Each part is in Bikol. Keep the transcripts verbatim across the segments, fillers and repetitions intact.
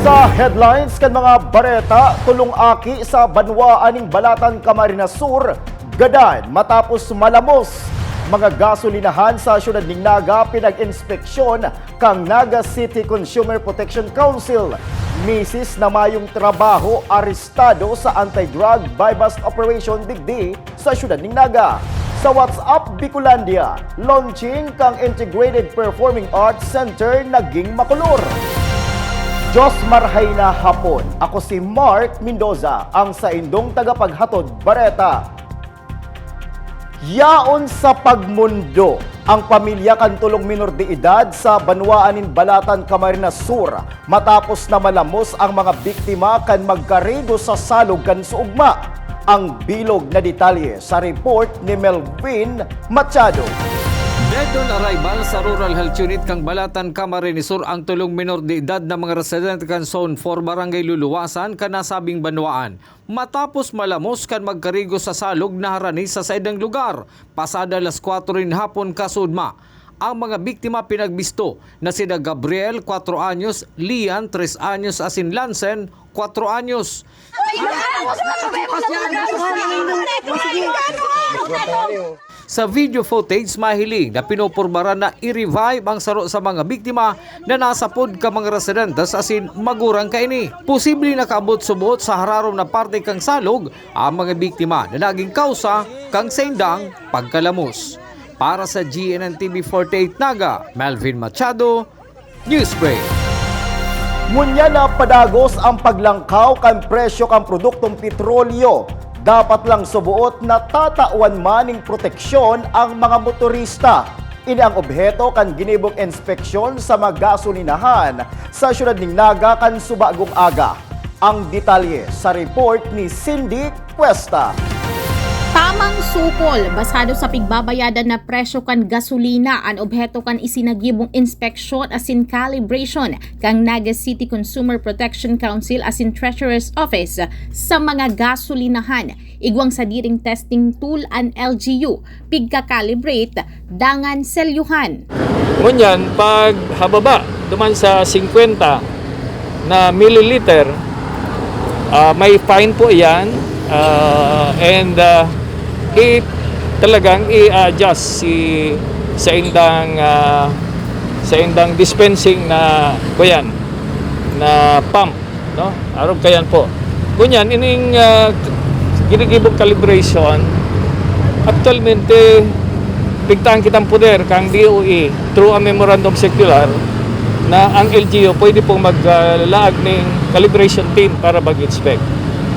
Sa headlines kan mga bareta, tulong aki sa banwaan ning Balatan, Camarines Sur gadan matapos malamos. Mga gasolinahan sa siyudad ning Naga pinag-inspeksyon kan Naga City Consumer Protection Council. Misis na mayong trabaho, arestado sa anti-drug buy-bust operation digdi sa siyudad ning Naga. Sa What's Up Bicolandia, launching kan Integrated Performing Arts Center naging makulor. Diyos marhay na hapon. Ako si Mark Mendoza, ang saindong tagapaghatod bareta. Yaon sa pagmundo ang pamilya kan tulong minor de edad sa banwaan nin Balatan, Camarines Sur, matapos na malamos ang mga biktima kan magkarigo sa salog kan suugma. Ang bilog na detalye sa report ni Melvin Machado. Dead on arrival sa Rural Health Unit kan Balatan, Camarines Sur ang tulong minor de edad na mga residente kan Zone four, Barangay Luluwasan, kan nasabing banwaan. Matapos malamos kan magkarigo sa salog na harani sa saindang lugar, pasada alas kwatro nin hapon kasuodma. Ang mga biktima pinagbisto na sina Gabriel, kwatro anyos, Lian, tres anyos, asin Lansen, kwatro anyos. Sa video footage, mahiling na pinupurbaran na i-revive ang saro sa mga biktima na nasapod kan mga residentes asin magurang kaini. Posible nakaabot suboot sa hararom na parte kan salog ang mga biktima na naging kausa kan saindang pagkalamos. Para sa G N N T V forty-eight Naga, Melvin Machado, Newsbreak. Ngunyan na padagos ang paglangkaw kan presyo kan produktong petrolyo. Dapat lang suboot na tatawan man ning proteksyon ang mga motorista. Ini ang obheto kan ginibong inspeksyon sa mga gasolinahan sa siyudad ning Naga kan subagong aga. Ang detalye sa report ni Cindy Cuesta. Tamang sukol, basado sa pigbabayadan na presyo kan gasolina, an obheto kan isinagibong inspeksyon asin calibration kan Naga City Consumer Protection Council asin Treasurer's Office sa mga gasolinahan, igwang sadiring testing tool an L G U, pigka-calibrate, dangan selyuhan. Ngunyan, pag hababa duman sa singkwenta na milliliter, ah, may fine po iyan, ah, and, ah, i-, talagang i-adjust si, sa indang, ah, sa indang dispensing na, kuyan, na pump, no? Arog kayan po. Ngunyan, ining, ah, ginigibong calibration, aktualmente, pigtaan kitang poder kang D O E through a memorandum circular na ang L G U pwede pong maglaag ning calibration team para mag-inspect.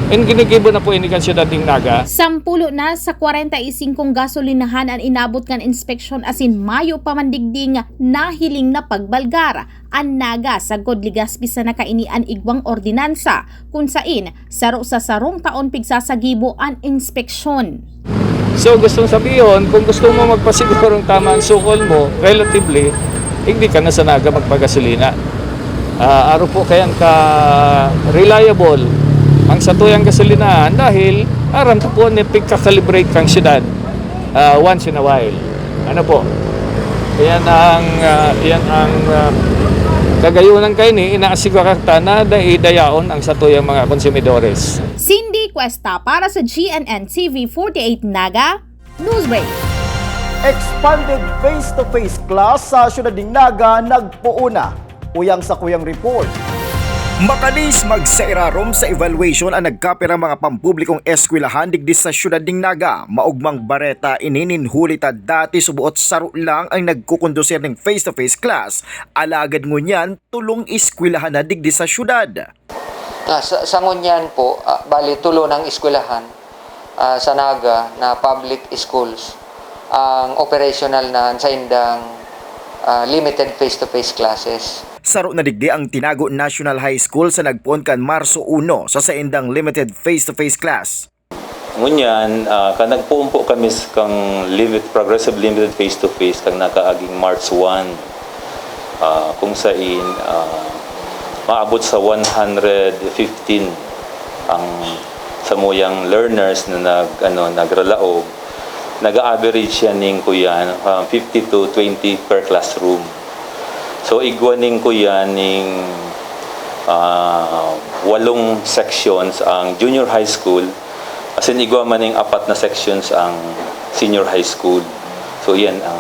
And ginigibo na po ini kan siyudad ning Naga. Sampulo na sa kwarenta y singkong gasolinahan an inabot kan inspeksyon asin mayo pa man digdi nga nahiling na pagbalgar. An Naga, sagkod Legazpi sana kaini an igwang ordinansa, kun sain saro sa sarong taon pigsasagibo an inspeksyon. So, gustong sabihon, kung gusto mo magpasigurong tama ang sukol mo, relatively, hindi ka na sa Naga magpagasolina. Ah, arog po kayan ka reliable ang satuyang gasolinahan dahil aram ta po na pigka-calibrate kang syudad, ah, once in a while. Ano po? Yan ang, ah, yan ang, ah, kagayunan kaini, inaasigurata na dai dayaon ang satuyang mga konsumidores. Cindy Cuesta para sa G N N T V forty-eight Naga, Newsbreak. Expanded face-to-face class sa siyudad nin Naga nagpoon na. Uyang sa kuyang report. Makalis magsairarom sa evaluation ang nagkapirang mga pampublikong eskwelahan digdi sa siyudad nin Naga. Maogmang bareta ini nin huli ta dati suboot saro lang ang nagkukondusir ning face-to-face class. Alagad ngunyan, tolong eskwelahan na digdi sa siyudad. Ah, sa, sa ngunyan po, ah, bali, tolo ng eskwelahan, ah, sa Naga na public schools ang operational na sa indang, ah, limited face-to-face classes. Saro na digdi ang Tinago National High School sa nagpoon kan Marso uno sa saindang limited face-to-face class. Ngunyan, ah, kan nagpoon po kami s-, kang limit-, progressive limited face-to-face kan nakaaging March one, ah, kung sain, ah, maabot sa one hundred fifteen ang samuyang learners na nag-, ano, nagralaog. Nag-a-average yan ning, kuyan, ah, fifty to twenty per classroom. So, igwa ning, kuyan, ning Ah, walong sections ang junior high school, asin igwa man ning apat na sections ang senior high school. So, iyan ang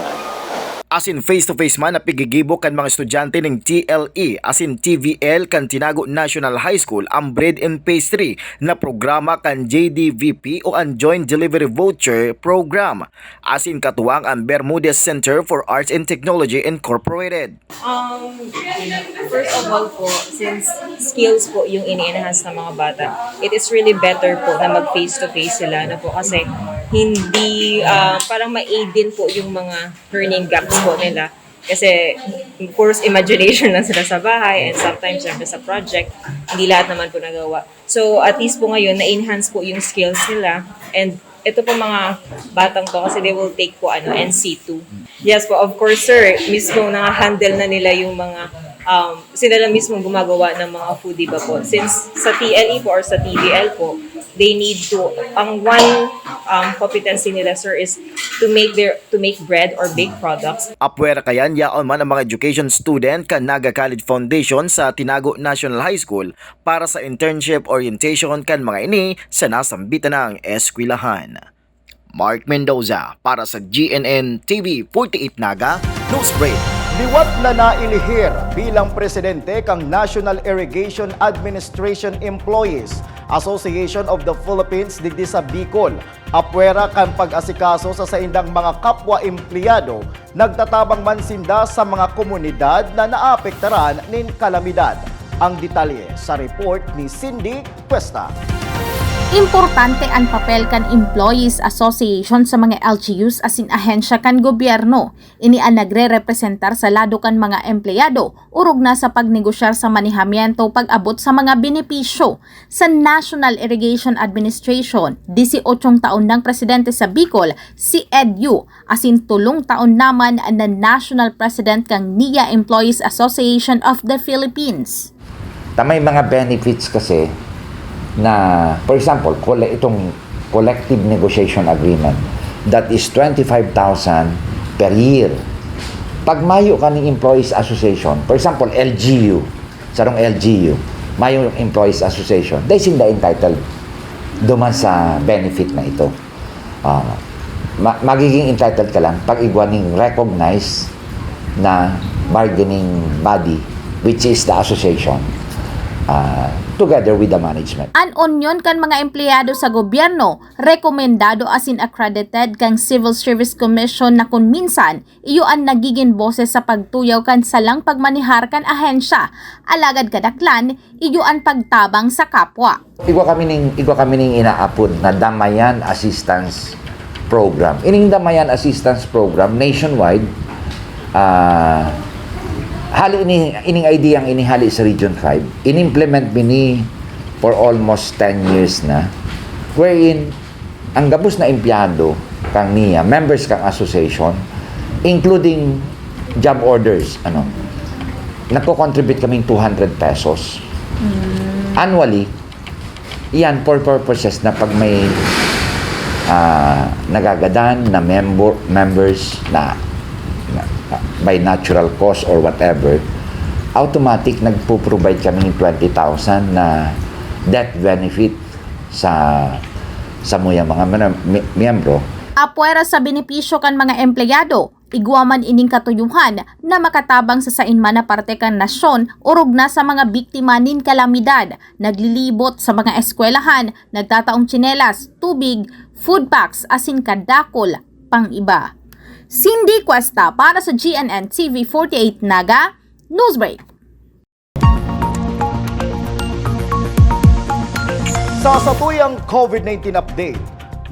Asin face-to-face man na pigigibo kan mga estudyante ning T L E asin T V L kan Tinago National High School ang Bread and Pastry na programa kan J D V P o ang Joint Delivery Voucher Program. Asin katuwang ang Bermudez Center for Arts and Technology Incorporated. Um, first of all po, since skills po yung ini-enhance ng mga bata, it is really better po na mag face-to-face sila na po kasi hindi, ah, parang ma-aid din po yung mga learning gaps po nila. Kasi, of course, imagination lang sila sa bahay and sometimes syempre sa project, hindi lahat naman po nagawa. So, at least po ngayon, na-enhance po yung skills nila and ito po mga batang to kasi they will take po ano N C two. Yes po, of course sir, mismo na-handle na nila yung mga um, sila lang mismo gumagawa ng mga food, di ba po? Since sa T L E po or sa T V L po, they need to, ang one um, competency nila sir is to make their to make bread or bake products. Apwera kayan, yaon man ang mga education student kan Naga College Foundation sa Tinago National High School para sa internship orientation kan mga ini sa nasambitan ng eskwelahan. Mark Mendoza para sa G N N T V forty-eight Naga News Break. Liwat na nailihir bilang presidente kan National Irrigation Administration Employees Association of the Philippines digdi sa Bicol, apwera kan pag-asikaso sa saindang mga kapwa empleyado. Nagtatabang man sinda sa mga komunidad na naapektaran nin kalamidad. Ang detalye sa report ni Cindy Cuesta. Importante an papel kan Employees Association sa mga L G Us asin ahensya kan gobyerno. Ini an nagrerepresentar sa lado kan mga empleyado, orog na sa pagnegosyar sa manehamiento pag-abot sa mga benepisyo. Sa National Irrigation Administration, disyotsyong taon nang presidente sa Bicol, si Ed Yu, asin tolong taon naman na National President kan NIA Employees Association of the Philippines. Ta may mga benefits kasi na, for example, kole- itong collective negotiation agreement, that is twenty-five thousand per year. Pag mayo ka ning employees association, for example, L G U, sarong L G U, mayo employees association, dai sinda entitled duman sa benefit na ito. Ah, ma- magiging entitled ka lang pag igwa ning recognized na bargaining body, which is the association, ah, together with the management. An unyon kan mga empleyado sa gobyerno, rekomendado asin accredited kan Civil Service Commission na kun minsan, iyo an nagigin boses sa pagtuyaw kan salang pagmanehar kan ahensya. Alagad kadaklan, iyo an pagtabang sa kapwa. Igwa kami ning, igwa kami ning inaapod na Damayan Assistance Program. Ining Damayan Assistance Program nationwide, ah, hali ini, ining idea ang inihali sa Region five. Inimplement bini for almost ten years na, wherein ang gabos na empleyado kang NIA, members kang association, including job orders, ano, nagko-contribute kaming two hundred pesos annually. Yan, for purposes na pag may ah, nagagadan na member, members na, na by natural cause or whatever, automatic nagpo-provide kami ng twenty thousand na death benefit sa sa muyang mga mena- mi- miyembro. Apwera sa benepisyo kan mga empleyado, igwa man ining katuyuhan na makatabang sa sain man na parte kan nasyon, orog na sa mga biktima nin kalamidad, naglilibot sa mga eskwelahan, nagtataong tsinelas, tubig, food packs, asin kadakol pang iba. Cindy Cuesta para sa G N N T V forty-eight Naga, Newsbreak. Sa satuyang COVID nineteen update,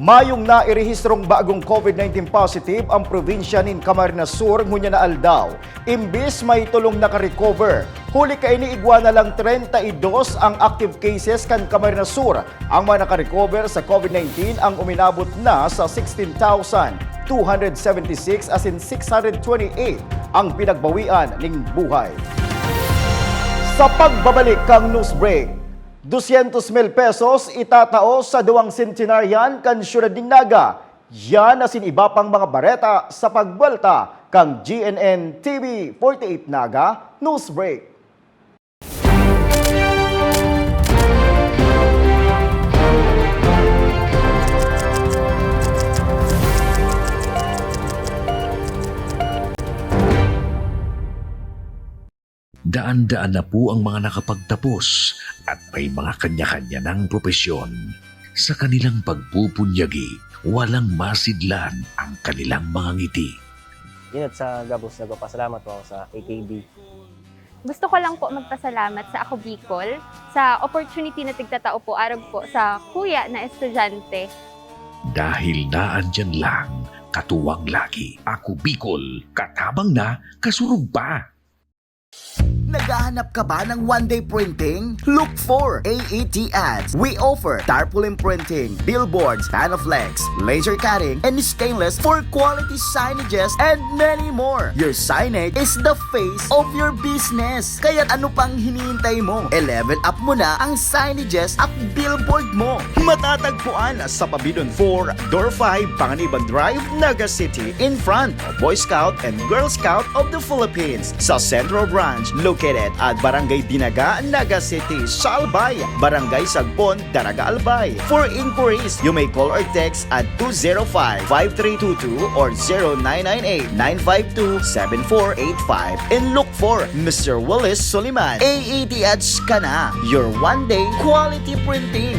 mayong nairehistrong bagong COVID nineteen positive ang probinsya nin Camarines Sur ngunyan na aldaw, imbis may tolong nakarecover. Huli kaini, igwa na lang treinta y dos ang active cases kan Camarines Sur. Ang mga nakarecover sa COVID nineteen ang uminabot na sa sixteen thousand two hundred seventy-six asin six hundred twenty-eight ang pinagbawian ning buhay. Sa pagbabalik kan news break, dosyentos mil pesos itatao sa duwang centenarian kan siyudad nin Naga. Yan asin iba pang mga bareta sa pagbuwelta kan G N N T V forty-eight Naga News Break. Andaan na po ang mga nakapagtapos at may mga kanya-kanya ng propesyon. Sa kanilang pagpupunyagi, walang masidlan ang kanilang mga ngiti. Inot sa gabos, nagpapasalamat po ako sa A K B. Gusto ko lang po magpasalamat sa Ako Bicol sa opportunity na tigtatao po arog po sa kuya na estudyante. Dahil naandyan lang, katuwang lagi. Ako Bicol, katabang na, kasurog pa. Naghahanap ka ba ng one-day printing? Look for A E T Ads. We offer tarpaulin printing, billboards, Panaflex, laser cutting, and stainless for quality signages and many more. Your signage is the face of your business. Kaya ano pang hinihintay mo? E-level up mo na ang signages at billboard mo. Matatagpuan sa Pabidon four, Door five, Panganiban Drive, Naga City, in front of Boy Scout and Girl Scout of the Philippines. Sa Central Branch, located at Barangay Dinaga, Naga City, Salbay, Barangay Sagbon, Daraga, Albay. For inquiries, you may call or text at two zero five, five three two two or zero nine nine eight, nine five two, seven four eight five and look for Mister Willis Soliman. A E T Ads ka na, your one-day quality printing.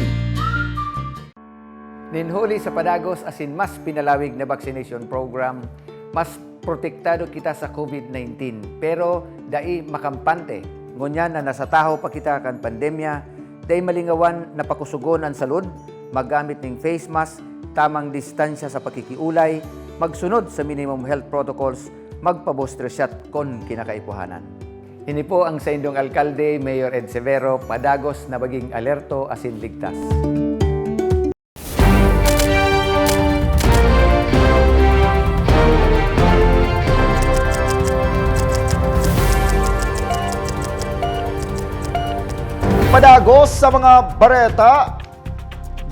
Nin huli sa padagos asin mas pinalawig na vaccination program, mas protektado kita sa COVID nineteen, pero dai makampante. Ngunyan na nasa tahaw pa kita kan pandemya, dai malingawan na pakusogon an salud, maggamit nin face mask, tamang distansya sa pakikiulay, magsunod sa minimum health protocols, magpa-booster shot kon kinakaipuhanan. Ini po ang saindong alkalde, Mayor Ed Severo, padagos na maging alerto asin ligtas. Padagos sa mga bareta,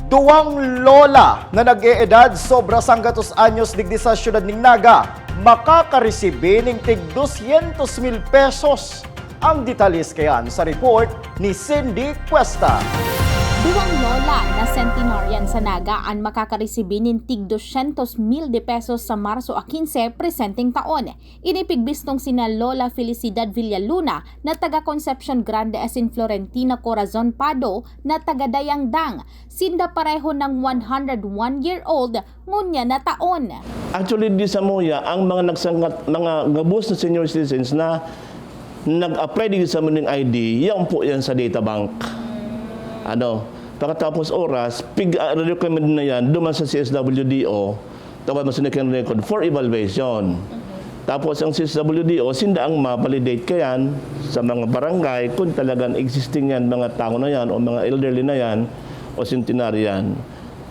duwang lola na nag-eedad sobra sanggatos anyos digdi sa siyudad nin Naga makakaresibi nin tig dosyentos mil pesos. Ang detalye kaiyan sa report ni Cindy Cuesta. Duwang lola na centenarian sa Naga an makakaresibi nin tig dosyentos mil de pesos sa Marso a quince presenteng taon. Ini pigbistong sina Lola Felicidad Villaluna na taga Concepcion Grande asin Florentina Corazon Pado na taga Dayangdang. Sinda pareho nang one hundred one year old ngunyan na taon. Actually, di sa muya, ang mga nagsangkat, mga gabos na senior citizens na nag-apply digdi sa Muning I D, yan po yan sa data bank. Ano, pagkatapos oras, pig, ah, recommend na yan, duman sa C S W D O, tawag mo sa record for evaluation. Tapos ang C S W D O, sinda ang ma-validate kayan sa mga barangay kung talagang existing yan, mga tao na yan o mga elderly na yan o centenarian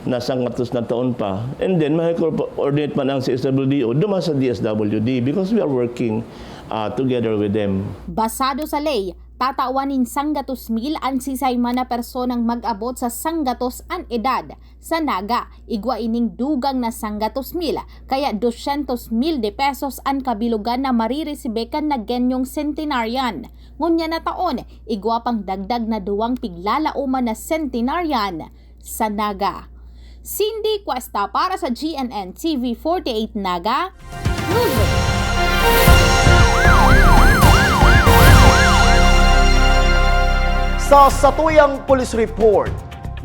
na sanggatos na taon pa. And then, ma-coordinate man ang C S W D O duman sa D S W D because we are working uh, together with them. Basado sa ley, tatawan nin sanggatos mil an sisay man na personang mag-abot sa sanggatos an edad. Sa Naga, igwa ining dugang na sanggatos mil, kaya dosyentos mil de pesos an kabilogan na mariresibe kan nagyanyong centenarian. Ngunyan na taon, igwa pang dagdag na duwang piglalaoman na centenarian sa Naga. Cindy Cuesta para sa G N N T V forty-eight Naga, Luzon. Sa satuyang police report,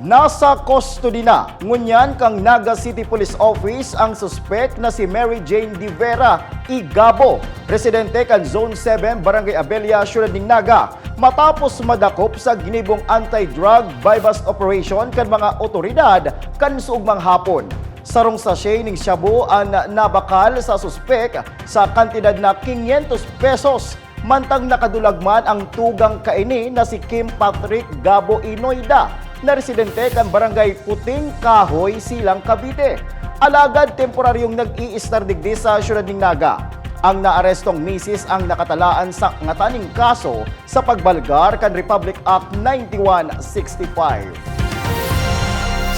nasa custody na ngunyan kan Naga City Police Office ang suspek na si Mary Jane De Vera Igabo, residente kan Zone seven, Barangay Abella, siyudad nin Naga, matapos madakop sa ginibong anti-drug buy-bust operation kan mga otoridad kan suugmang hapon. Sarong sachet ning shabu an nabakal sa suspek sa kantidad na quinientos pesos, mantang nakadulag man ang tugang kaini na si Kim Patrick Gabo Inoyda, na residente kan Barangay Puting Kahoy, Silang, Cavite. Alagad temporaryong nag-iistar digdi sa siyudad nin Naga. Ang naarestong misis ang nakatalaan sa ngataning kaso sa pagbalgar kan Republic Act ninety-one sixty-five.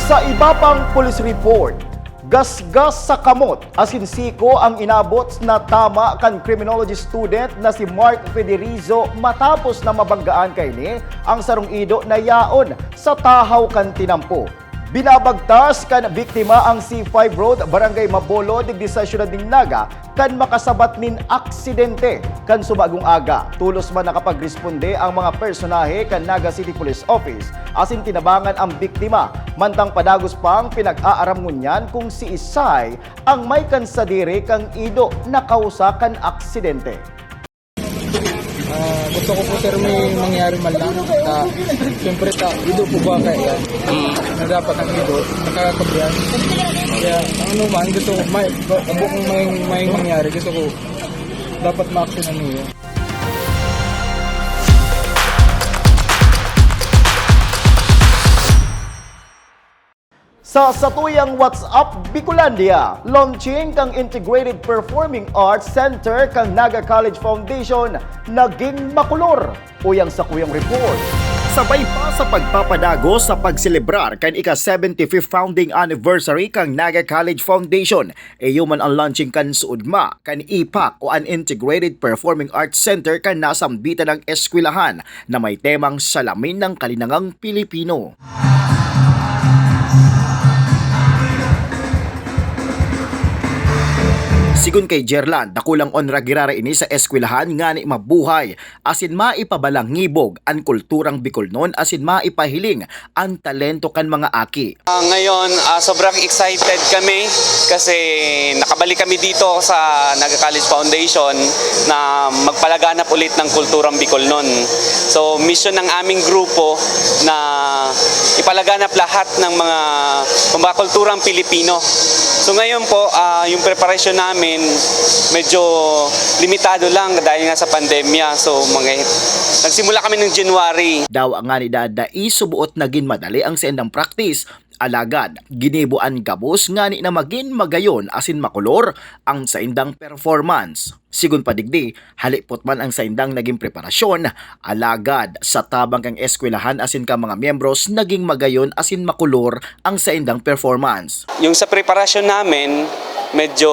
Sa iba pang police report, gasgas sa kamot asin siko ang inabot na tama kan criminology student na si Mark Federizo matapos na mabanggaan kaini ang sarong ido na yaon sa tahaw kan tinampo. Binabagtas kan biktima ang C five Road, Barangay Mabolo, digdi sa siyudad nin Naga, kan makasabat nin aksidente kan subagong aga. Tolos man nakapagresponde ang mga personahe kan Naga City Police Office asin tinabangan ang biktima, mantang padagos pang pinag-aaram ngunyan kung siisay ang may kan sadiri kan ido na kausa kan aksidente. Ah, gusto ko po, sir, may mangyari man lang. Ta, siyempre, ta, ido po ba kaya yan? Na dapat ang ido, nakakabyan. Kaya, ano man, gusto ko, may, ba, bukong may, may mangyari, gusto ko, dapat ma-action ang ido. Sa satuyang What's Up Bicolandia, launching kan Integrated Performing Arts Center kan Naga College Foundation naging makulor. Uyang sa kuyang report. Sabay pa sa pagpapadagos sa pagselebrar kan ika-seventy-fifth founding anniversary kan Naga College Foundation, iyo man ang launching kan suodma kan IPAC o an Integrated Performing Arts Center kan nasambitan na eskwelahan na may temang Salamin ng Kalinangang Pilipino. Sigon kay Jerland, dakulang onra girara ini sa eskwelahan ngani mabuhay asin maipabalangibog an kulturang Bicolnon asin maipahiling an talento kan mga aki. Ah, ngayon, ah, sobrang excited kami kasi nakabalik kami dito sa Naga College Foundation na magpalaganap ulit ng kulturang Bicolnon. So, mission ng aming grupo na ipalaganap lahat ng mga, kumbaga, kulturang Pilipino. So, ngayon po, ah, yung preparasyon namin medyo limitado lang dahil nga sa pandemya. So, mga, nagsimula kami ng January. Dawa ngani dada isubuot nagin madali ang saindang practice. Alagad, ginibo an gabos ngani na magin magayon asin makolor ang saindang performance. Sigon pa digdi, halipot man ang saindang nagin preparasyon, alagad sa tabang kan eskwelahan asin kan mga miyembros, nagin magayon asin makolor ang saindang performance. Yung sa preparasyon namin, medyo,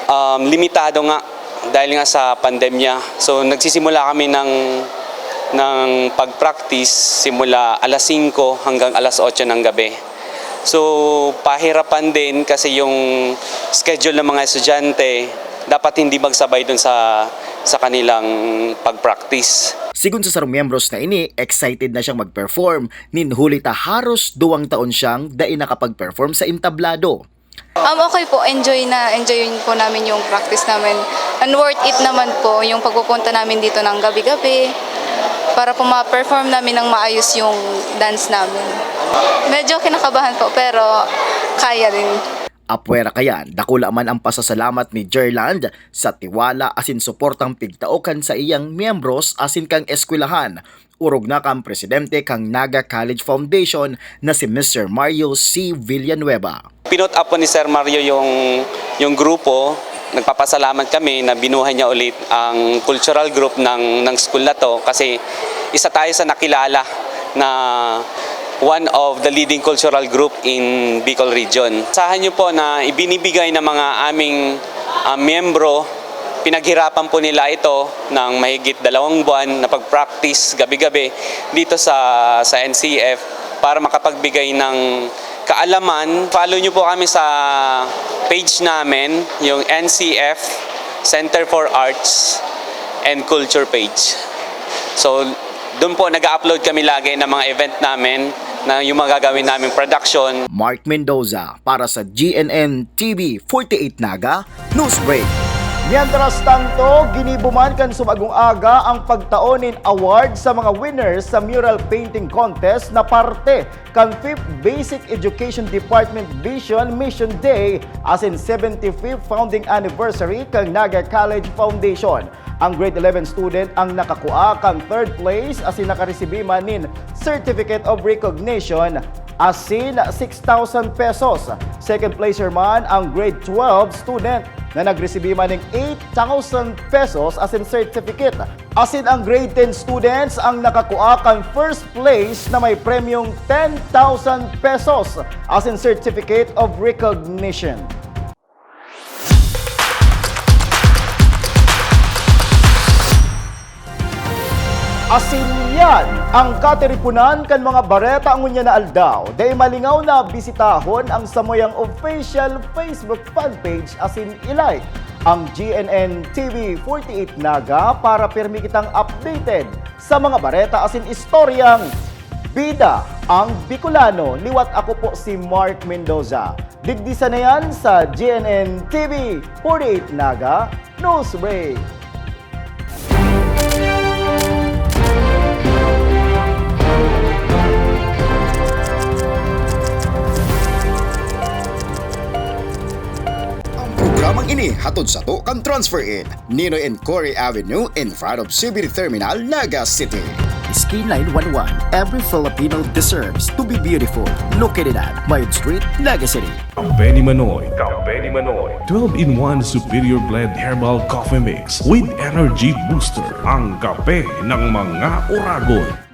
um, limitado nga dahil nga sa pandemya. So, nagsisimula kami ng, ng pag-practice simula alas singko hanggang alas otso ng gabi. So, pahirapan din kasi yung schedule ng mga estudyante dapat hindi magsabay dun sa, sa kanilang pag-practice. Sigon sa sarong miyembros na ini, excited na siyang mag-perform, nin huli ta haros duwang taon siyang dai nakapag-perform sa entablado. Um, okay po, enjoy na enjoy po namin yung practice namin. And worth it naman po yung pagpupunta namin dito ng gabi-gabi para po ma-perform namin ng maayos yung dance namin. Medyo kinakabahan po, pero kaya din. Apwera kayan, dakula man ang pasasalamat ni Jerland sa tiwala asin suportang pigtao kan saiyang miyembros asin kan eskwelahan, orog na kan presidente kan Naga College Foundation na si Mister Mario C. Villanueva. Pinut up po ni Sir Mario yung, yung grupo. Nagpapasalamat kami na binuhay niya ulit ang cultural group ng, ng school na 'to kasi isa tayo sa nakilala na one of the leading cultural group in Bicol Region. Asahan niyo po na ibinibigay ng mga aming, ah, miyembro, pinaghirapan po nila ito ng mahigit dalawang buwan na pag-practice gabi-gabi dito sa, sa N C F para makapagbigay ng kaalaman. Follow niyo po kami sa page namin, yung N C F Center for Arts and Culture page. So, doon po nag-upload kami lagi ng mga event namin na yung mga gagawin naming production. Mark Mendoza para sa G N N T V forty-eight Naga Newsbreak. Mientras tanto, ginibo man kan subagong aga ang pagtao nin award sa mga winners sa mural painting contest na parte kan fifth Basic Education Department Vision Mission Day asin seventy-fifth Founding Anniversary kan Naga College Foundation. Ang grade eleven student ang nakakua kan third place asin nakaresibi man nin Certificate of Recognition asin six thousand pesos. Second placer man ang grade twelve student na nagresibi man nin eight thousand pesos asin certificate. Asin ang grade ten students ang nakakua kan first place na may premyong ten thousand pesos asin Certificate of Recognition. Asin yan ang katiriponan kan mga bareta ngunyan na aldaw. Dai malingaw na bisitahon ang samuyang official Facebook fan page asin i-like ang G N N T V forty-eight Naga para pirmi kitang updated sa mga bareta asin istoryang bida ang Bicolano. Liwat ako po si Mark Mendoza. Digdi sana yan sa G N N T V forty-eight Naga News Break. Ang programang ini hatod sato kan Transfer Inn, Ninoy and Cory Avenue, in front of C B D Terminal, Naga City. Skyline one one, every Filipino deserves to be beautiful. Located at Mayod Street, Naga City. Kape ni Manoy, Kape ni Manoy. Twelve-in-one Superior Blend Herbal Coffee Mix with Energy Booster. Ang kape ng mga oragon.